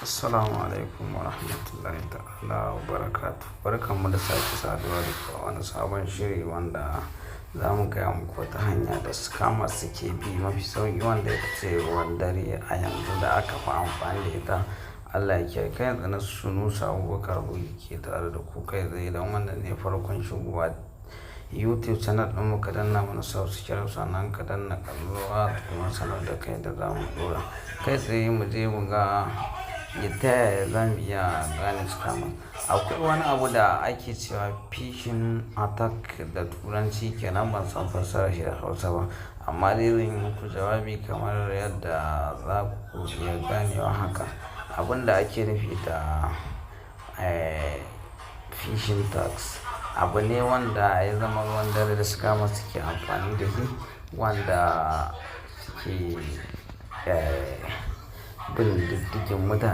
Assalamualaikum warahmatullahi ta'ala wabarakatuh. Barkanmu da sake saduwa da ku a wani sabon shiri wanda za mu gaya muku wata hanya da scammers suke bi mafi sauƙi, wanda ita ce ruwan dare a yanzu da aka fi amfani da ita. Allah ya kiyaye. Kai yanzu na Sunusi Abubakar Bugi ke tare da ku kai tsaye. Idan wannan ne farkon shigowa YouTube channel ɗinmu, ka danna mana subscribe, sannan ka danna ƙararrawa domin sanar da kai da za mu ɗora. Kai tsaye mu je mu ga ta yaya za mu iya gane scammer. Akwai wani abu da ake cewa phishing attack da Turanci kenan, ban san fassarar shi da Hausa ba. Amma dai zan yi muku jawabi kamar yadda za ku iya ganewa haka. Abin da ake nufi da phishing attacks, abu ne wanda ya zama ruwan dare da scammers suke amfani da shi, wanda suke bin diddigin mutane.